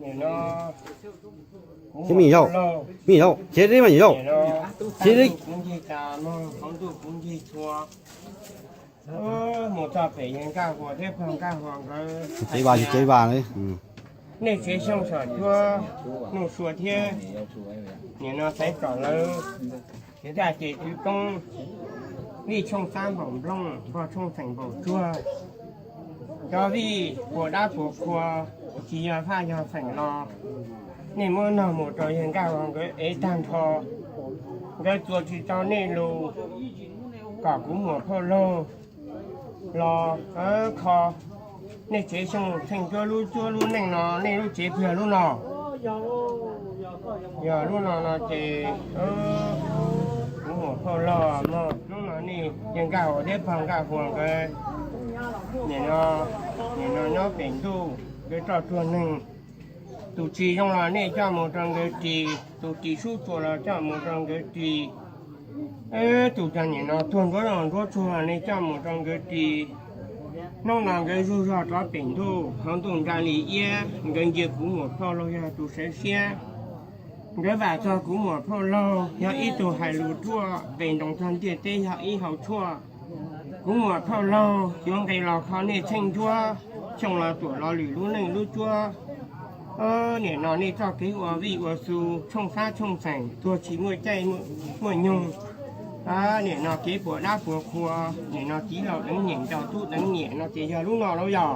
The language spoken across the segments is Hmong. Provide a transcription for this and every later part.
Nim no kuv Ces me nyuam yaus, me nyuam yaus, ces li mas nyuam yaus, ces li. Kuv ncig tas mog, hauv ntuj kuv ncig txhua. Mus txog pem yawg Nkaj Huas thiab pog Nkaj Huas nkawd, ces vas, ces vas li. Nej tsev xyooj xyom cuab Nuj Sua thiab, nim no xaiv kom lawv zaj ces txwv koob, vij tshooj xab npaum nplooj, npog tshooj xeem npaum tsuag. Cov vij puas dab puas qhua, tsis yog Vaj yog Feem los, nej muab nog mus rau yawg Nkaj Huas nkawd ev tag nrho. Nkawd txuas tsis tau nej lus, kom kuv muam phauj laug los kho nej tsev xyooj txheej cuab lub cuab lub neej no, nej lub tsev puas yog lub no? Yog lub no no ces kuv muam phauj laug mog, hnub no nej yawg Nkaj Huas thiab pog Nkaj Huas nkawd nim no, nim no nyob pem ntuj, nkawd roj tsuag neeg. Tus tsis zoo los nej coj mus rau nkawd ris, tus ris sub tsuas los coj mus rau nkawd ris. Tus cov nim no tuag nruab zoov nruab tsuag los nej coj mus rau nkawd ris. Hnub no nkawd zug zog rov pem ntuj, hauv ntuj nra li iab, nkawd ntsia kuv muam phauj laug yog tus sawv siab. Nkawd vam txog kuv muam phauj laug yog ib tug hais lus ruaj, nqes ntoos txog ntiaj teb yog ib hau tshuaj. Kuv muam phauj laug yuav nqes los kho nej txheej cuab, xyoo los tuam los lwm lub neej lub cuab. Nim no nej txoj kev ua vij ua xu, tshooj xab tshooj xeem, tuag tsis muaj caij muaj nyoog. Nim no kev puas dab puas qhua, nim no txiv laus deev nyeem, nraug tub deev nyiam no ces yog lub no los yog?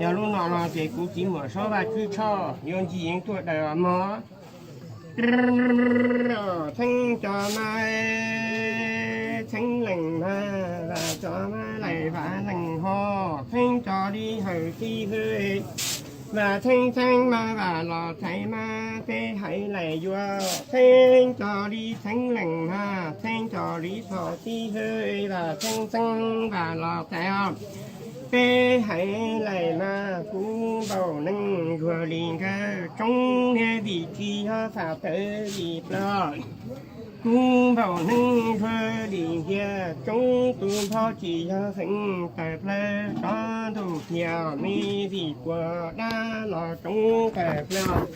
Yog lub no no ces kuv txiv muam Saub Vaj Tswb Tshoj yuav ncig yeev tuaj daws mog. Txheeb cov mas, txheeb leej mas, Vam cov mas laim Vam leej ho, txheeb cov li hawm tib hwj, Vam txheeb txheeb mas Vam los txais mas peb haiv laim yuav, txheeb cov li txheeb leej mas, txheeb cov li txhom tib hwj, Vam txheeb txheeb Vam los txais os. Peb haiv laim mas kuv npaum neej zuag li nkawd, tsoob niag vim tsis yog xam tawv vim plaws. Kuv npaum neej zuag li ntiag, tsoob tus npho tsis yog heev tawm plaws, tsob ntuj tiag me vim puas dab los tsoob tawm plaws.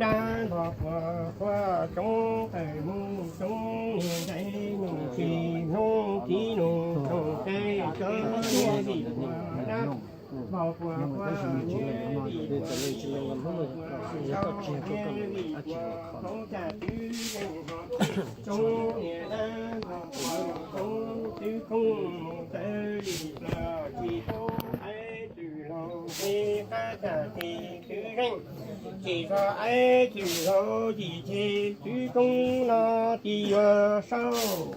Dab npog puas quaj tsoob tawm mus, tsoob niag ntsais nus tsis hnub tib nus nus teb, tsob niag vim puas dab npog puas quaj, niag vim puas tsis ntau, niag vim puas txob caj twb yeej ho. Tsoob niag dab npog puas tsoob twb koob mus tawv li plaws, tsis paub aib twg laug, peb qab caj ces twb zeej, tsis txog aib twg laug, yim ces twb koob no tsis yuav saub.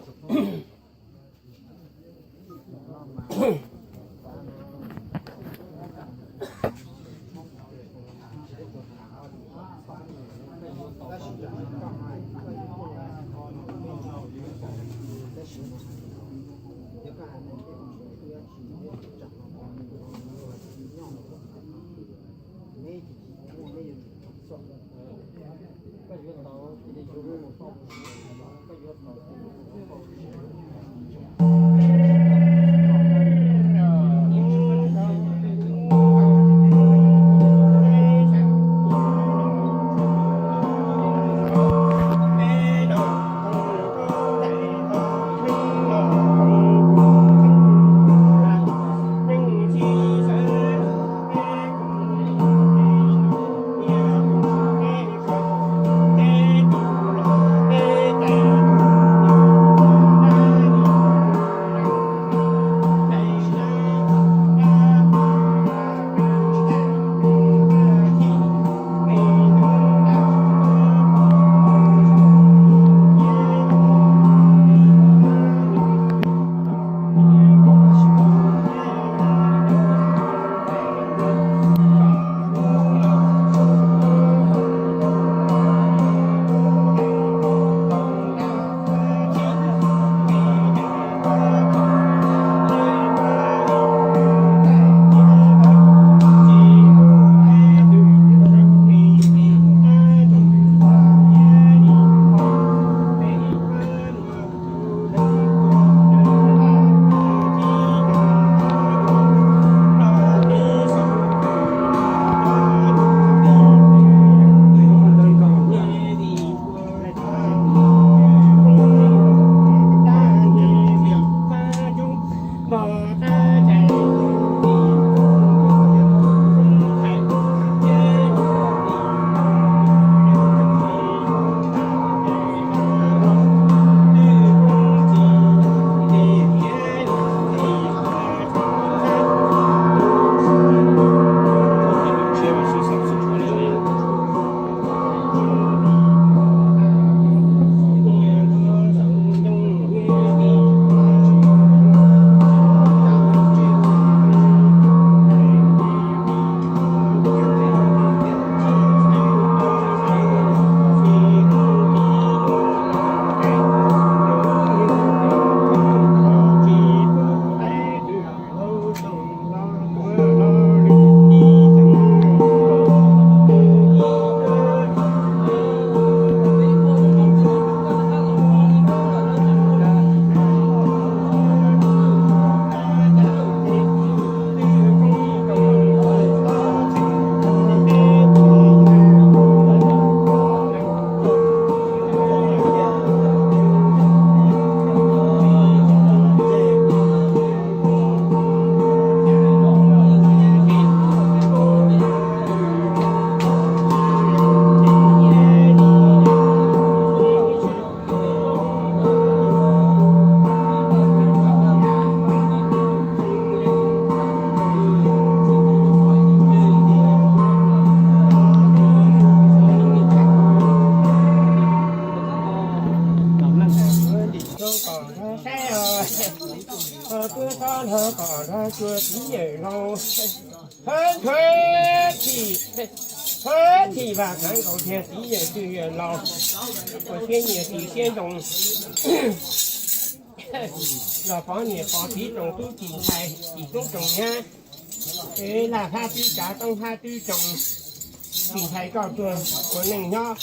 Thib vaj khav nkaus tiag txiv yawm tswj yawm laus, ua siab nyiam txiv siab zoo, los pov niam pov txiv tsoom tub tsis ntxhais tsis tub tsoom nyab, laj hab twb tsav toob hab twb tsoom, tsis ntxhais koj tuag ua neej nyob,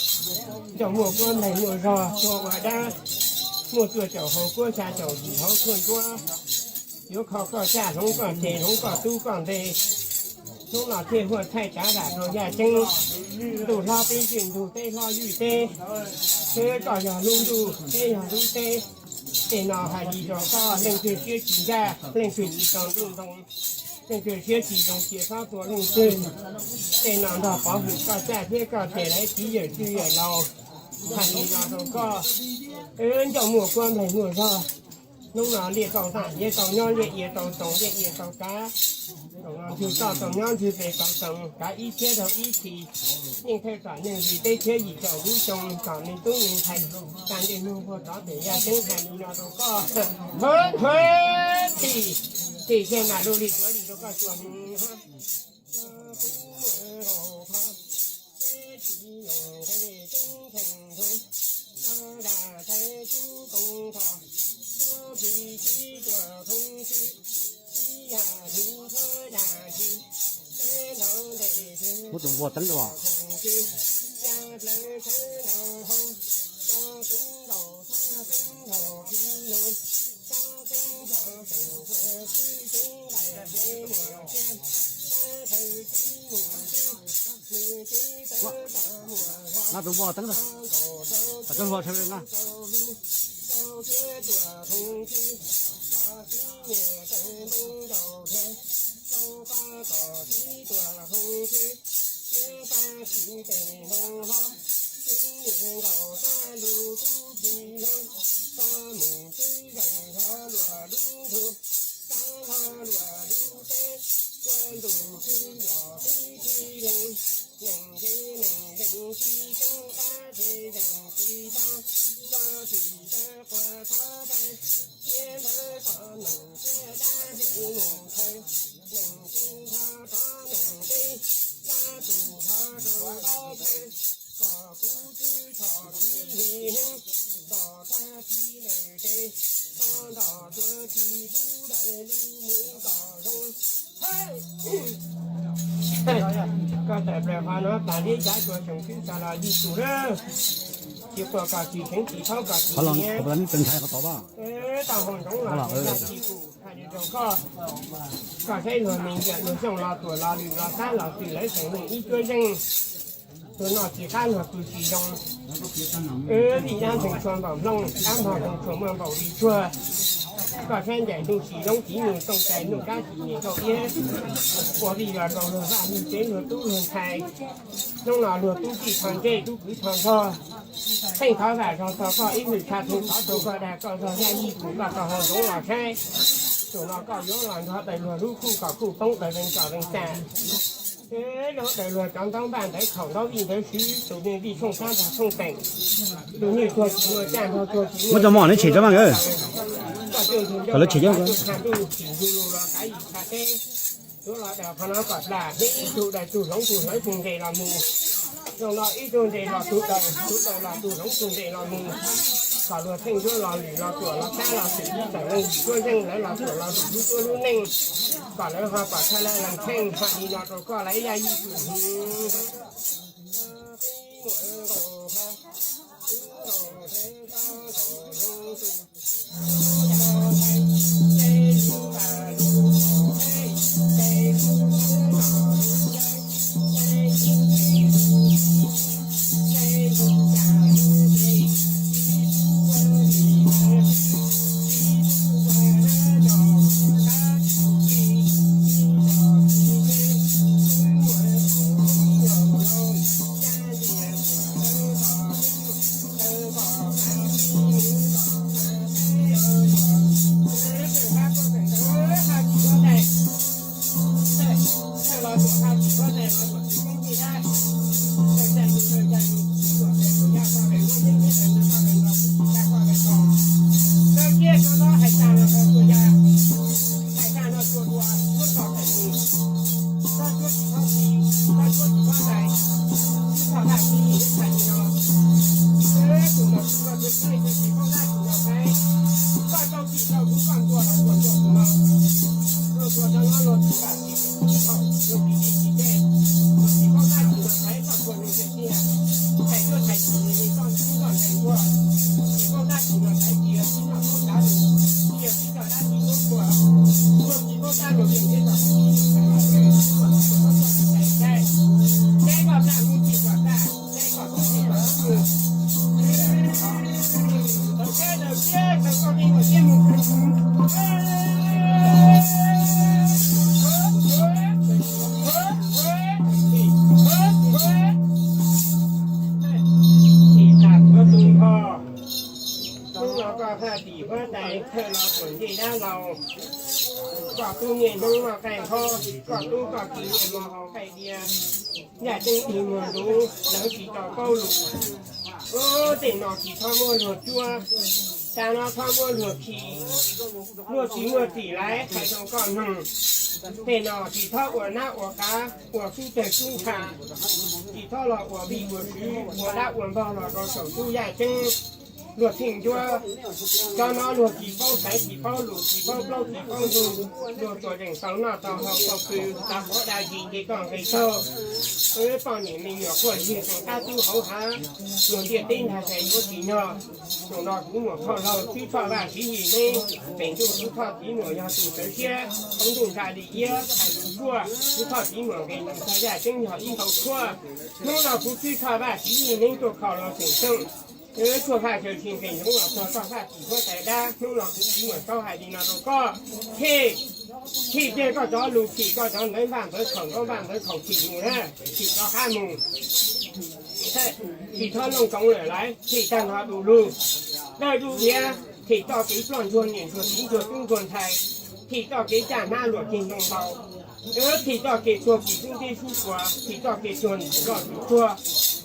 nrauj muaj kuab nplaig muaj zog tuag ua dab, muaj cuaj caum hauv kuab xya caum yim hauv tshuaj ntsuab, yuav kho koj tsaj hloov koj ceg hloov koj tub koj npe. Hnub no thiaj huaj thaij tsav vam rau yaj ceeb, ntuj hlob teb ywj ntug teb hlob ywj teb, teb koj yog lub ntuj teb yog lub teb. Tej no hais li rau koj, leej twg siab tsis ncaj, leej twg tsis tau ntuj ntoo, leej twg siab tsis zoo cia txhob tua leej twg. Tej no nrog pov hwm koj tsaj thiab koj ceg lawv txiv yawm tswj yawm laus. Hais li no rau koj, wb nrauj muaj kuab nplaig muaj zog. Hnub no liaj tau tam, liaj tau nyob, liaj ia tau tsoos, liaj ia tau kav. Tsoom no ntxwg toj tau nyob, ntxwg pes tau tsoos, kav ib txhiab rau ib txhis. Yeej thawj tom neeg vim teb chaws yim caum lub xyoo, tom me tub me ntxhais, tag ntej hnub puag tod pem yaj ceeb hais li no rau koj. Nthuav nthuav tim, tim kiag mam lu li tuav li rau koj xyuas. Muab tus npua teeb rau. Nqa tus npua teeb rau, kom cov hluas sawv daws nqa. Koj tawm plaws qhov no tas liab cav tsuas tseem twb txog los yig tus lawm. Tsis quaj koj tsis seev tsis thaub koj tsis nyiav. Tau hau ntsoov los tsis kum hais li rau koj. Koj saib luag me ntxawm luag xyooj los tuam los lwm los xab los twm lawv tseem leej ib cuab zeej. Tus no tsis qab luag kws tsis zoo. Vim dab ntxeev tshua npaum nplooj, dab npog ntxeev tshua muaj npaum li tsuag. Koj saib ncaim ntuj sis loob tiv nus tooj tais nus kab tis nyem nkauj iab. Ua vij los rau luag vaj luag tsev luag tub luag ntxhais. Hnub no luag tub txij tho ntsej tub kwv tho ntxhog. Theej thov vam zog txog koj ib lwm tshav theej thov rau koj dag koj zog yaj yij tus koj tau hau ntsoov los saib. Tus no koj yuav los nrog daws luag lub khuj kom khuj poob daws leej tsom leej xaj. Lub daws luag cov ntaub npaj ntawv khaum ntaub vij ntawv swv tus me vij tshooj sab nrog tshooj teem. Tus nyuj tuag tsis muaj caj nrog tuag tsis muaj. Muab cov mom neb tshem rov mas. Kom lawv tshem coob. Tsis ntu lus los kav yim txha teb. Yuav los daws qhov no kom plam, ib tug daws tug hloov tug hlawv tug nres los mus. Zoo no ib tug nres los tug daws, tug daws los tug hloov tug nres los mus. Kom luag theej yuav los lwm los tuam los tab los xwm ib tawm leej yim cuab zeej lawv los tuam los lwm lub cuab lub neej. Kom lawv ho pom thawj lawv lees theej hais li no rau koj lawv yaj yij tus hwv. dab laug, koj tub niaj hnub noj qaij nqhob, koj tub koj ki niaj hmo haus qaij diav, yaj ceeb ib muag ntuv lawv tsis tau paub lus. Tej no tsis txhob muab luag cuab, tag no txhob muab luag khi, luag tsis muaj txim laiv hais rau koj mloog. Tej no tsis txhob ua nab ua qav, ua sub tawg sub ntsha, tsis txhob los ua vij ua sub, ua dab ua npog los rau saum tub yaj ceeb. Luag theej ncuab, cov no luag tsis paub xaiv tsis paub lus tsis paub plaub tsis paub ntug, luag tsuas zeem tau noj tau haus tau pw, tav quav da zis nce toj nqis taug. Poj niam me nyuam quaj yig tseem qab tub hauv hav, luag ntiaj teb nrag sai yuav tsis nyog. Zaum no kuv muam phauj laug Tswb Tshoj Vaj Siv Yis Neeb, pem ntuj Tswb Tshoj txiv muam yog tus sawv siab, hauv ntuj ntsa li iab hais lus ruaj, Tswb Tshoj txiv muam nqes nroos txog yaj ceeb yog ib ntaus tshuaj. Hnub no kuv Tswb Tshoj Vaj Siv Yis Neeb tuaj kho los xeem xeej, tshuaj haj chaw tsis nqes nroos los txog txoj haj tsis huab tais dab. Hnub no kuv txiv muam Saub hais li no rau koj, Thij, Thij, cia koj cov lus phim koj cov ntawv npaj ntawv khaum ntaub npaj ntawv khaum phim mus na, phim rov qab mus. Tsis txhob looj toov lawm laiv, Thij tag nrho du lug, dawj du diav, Thij txoj kev ploj ntsuag niam ntsuag txiv ntsuag tub ntsuag ntxhais, Thij txoj kev caj hnab luam ceg ntoo ntaus, Thij txoj kev tsuag kis sub ntiab sub tuav, Thij txoj kev tsuag ntxim loj ntxim tsuag.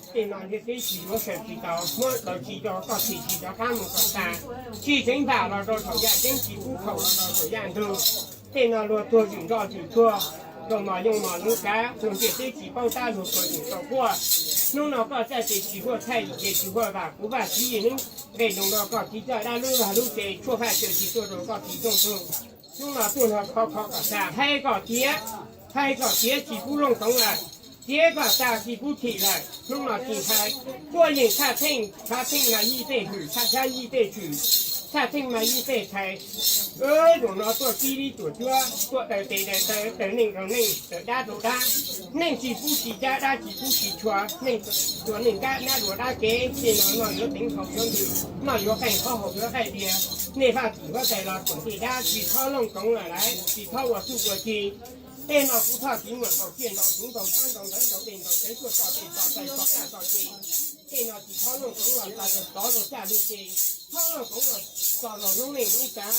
Tej no ntiaj teb tsis yuav saws tsis taus, muab daws tsis rau koj Thij tsis rov qab mus kom tas. Tsis tseev npam los rau saum yaj ceeb tsis pub khaum los rau saum yaj ntug. Tej no luag tuag zwm nroj zwm tsuag, luag mos yooj mos luv kav, luag ntiaj teb tsis paub tab luag puas zwm tau quaj. Hnub no koj txaij ces tsis huaj thaij, ces tsis huaj vam, kuv Vaj Siv Yis Neeb nqes nroos rau koj txiv coj dab lub vaj lub tsev, tshuaj haj chaw tsis tuaj rau koj txiv rooj tug. Hnub no tuaj nrog kho kho kom tas, hais kom tiav, hais kom tiav tsis pub looj toov lawm, tiav kom tas tsis pub thim lawm. Hnub no tsis ntshai, quaj yeem tshaj theej, tshaj theej mas yij tej hwm, tshaj tshab yij tej tswm, tshaj theej mas yij tej tshais. Zaum no tuaj tib lib tuam cuab, tuaj daws tes daws taw, daws neej rau neej, daws dab rau dab. Neej tsis pub tsis cab, dab tsis pub tsis tshua, neej tua neej kab, dab dua dab kev. Tej no noj yuav teev haus yuav ntws, noj yuav qaij nqhob haus yuav qaij diav. Nej vaj txim huab tais los tuam ncej dab, tsis txhob looj toov lawm laiv, tsis txhob ua txuj ua ci. Tej no kuv Thoj txiv muam ntaus tsiaj ntaus tsuv ntaus tsab ntaus ntawv ntaus dej ntaus cawv tuaj tso tes tso taw tso kaj tso ces. Tej no tsis txhob looj toov los txog rau tov luag caj luag ces, txhob looj toov los txog rau noob neej noob tsav.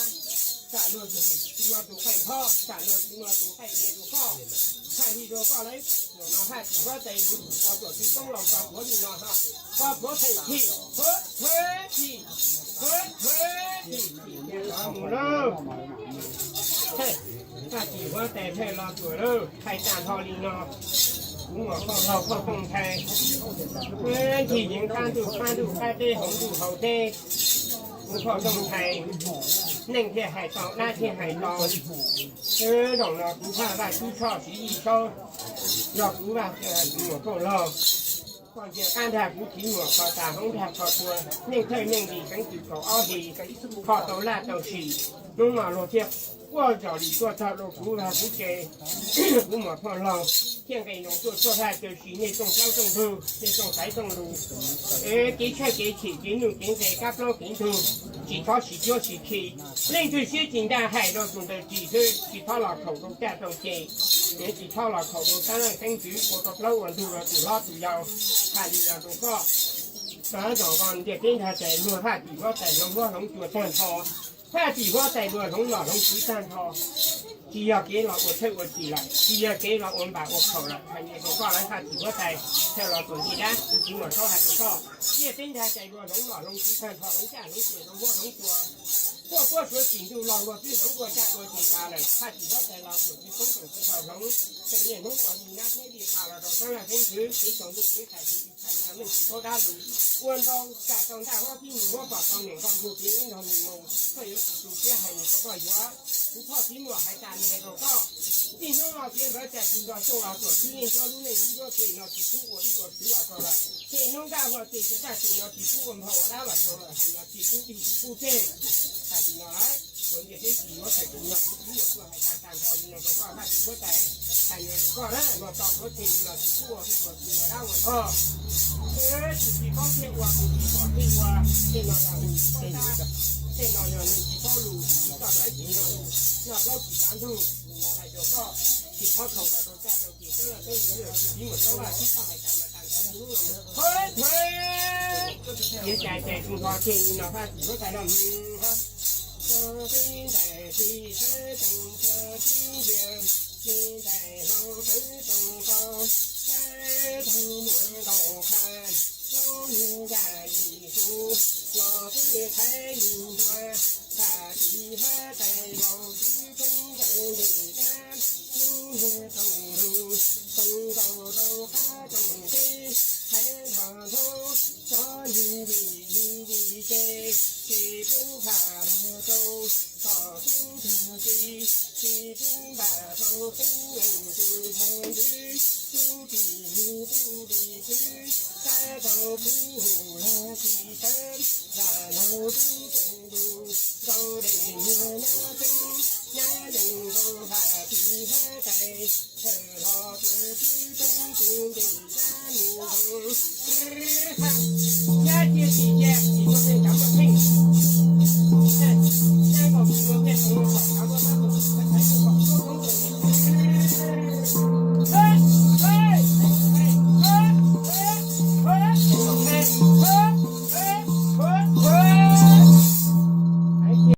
Xam luag tsis muaj tus qaij nqhob, xam luag tsis muaj tus qaij diav rau koj. Hais li rau koj lawm, zaum no haj tsis huab tais, koj tuam txiv koob laus koj puav li no ha, koj puav theem thim, huab thwv thim, huab thwv thim, mus lauj. Haj tsis huab tais thawj los tuam lauj, hais tag nrho li no. Kuv muam phauj laug phauj tooj ntxhais, ncig yeev qab ntuj qab ntuj qab teb hauv ntuj hauv teb, kuv phauj tooj ntxhais, neej thiaj hais tau dab thiaj hais tau. Zaum no kuv Thaj Vaj Tub Tshoj Siv Yis Saub, yog kuv Vaj, kuv muam phauj laug, koj ntsia qab nrag kuv txiv muam, koj tas hoob nrag koj tua, neej thawj neej li xeev twg kaum ob hlis, kho tau laj tau sim. Hnub no luag thiaj quaj zom li tuaj txog rau kuv vaj kuv tsev, kuv muam phauj laug thiaj nqes nroos tuaj txhua haj caw si nej txooj plaub txooj ntug, nej txooj xaiv txooj lus. Es kev tshaij kev chim kev nuj kev nqe kab plaub kev ntug, tsis txhob sim cuab sim khi. Leej twg siab tsis ncaj hais rau tus ntawd ris xwb, tsis txhob los khaum rau caj rau ces, tsis txhob los khaum rau xeeb leej xeeb ntxwv ua rau plaub ua ntug rau tus hlob tus yau. Hais li no rau koj, txog zaum no ntiaj teb nrag tais luag haj tsis huab tais hloov huab hloov cua tag nrho, haj tsis huab tais luag hloov nom hloov tswv tag nrho. Tsis yog kev los ua thawj ua txi lawm, tsis yog kev los ua npam ua khaum lawm. Hais li rau koj lawv haj tsis huab tais, thawj los tuam ncej dab, kuv txiv muam Saub hais rau koj, ntiaj teb nrag tais luag hloov nom hloov tswv tag nrho, hloov caj hloov ces hloov huab hloov cua. Quaj puab suav tsim ntuj los luag twb hloov ua caj ua ces tas lawm, haj tsis huab tais los tuam tsis poob tsoom tsis tau hloov. Tej niaj hnub ua li nab thiab li qha los rau xeeb leej xeeb ntxwv, kev tsaus ntuj kev qhais tus ib txhais no neej tsis paub dab lus. Ua ntau tsam tau ntaj huab tib nus muab kom tau niam nkauj ntuj kev ib nrog nws mus, koj yuav tsis tu siab hais nws rau koj yuav. Kuv Thoj txiv muam hais tas nws rau koj, txij hnub no txiav nkawd caj tsis nrog xyoo los tuam txhib yeej ncuab lub neej ib ncuab txij no tsis pub ua ib ua txwv los tau lawm. Tej noob nraj huaj tej txhua txhua txij no tsis pub ua npau ua dab los tau lawm, hais no tsis pub vij tsis pub tseg. Hais li no lawm, tsuav ntiaj teb tsis yuav txhais tus no kuv txiv muam tuaj hais tag tag nrho li no rau koj haj tsis huab tais. Hais li no rau koj na, no tso tuav tseg li no tsis pub ua vij ua txwv ua dab ua npog. Tsis tsis paub thiaj ua, tus tsis pom thiaj ua. Tej no yog neeg tsis paub dab, tej no yog neeg tsis paub lus, tsis txoj hlawv tsis nco lus, noj plaub tsis kav ntug. Hais rau koj, tsis txhob khaum los rau caj rau ces xeeb leej xeeb ntxwv, kuv txiv muam Saub Vaj Tub Tshoj hais tas mas tas nrho ib hnub los thawv thawv. Txiav cai cais tus nrho tseg li no haj tsis huab tais no mus hab. Tib ntais tsis sawv tsees txhua tib ntsia, tib ntais hlau sawv tsees tau, sawv tau muaj nkaus qha, laub niag yam li kuv, los tib thaiv li ntua, tham tsis hab tais laus tib thoob ntawm ntes kab, lub niag toom lug, toom nkaus rau qab toom teb, thaiv nrho nthoob, tsob niag vim li vim ces, ces pub pham los rau, tom tub tug txiv, tsis pub npam rau teeb meem tus ntxhais ntxwv, tub tim nws tub tim txwv, tab tau pub hum los tsis tawv, lam laug tub tseem lug, nkaus dej niag nyab txeeb, nyab yeej nkaus vam tsis hab tais, tshawm hlo tuav tswb toob tus ntes kab mus zoo.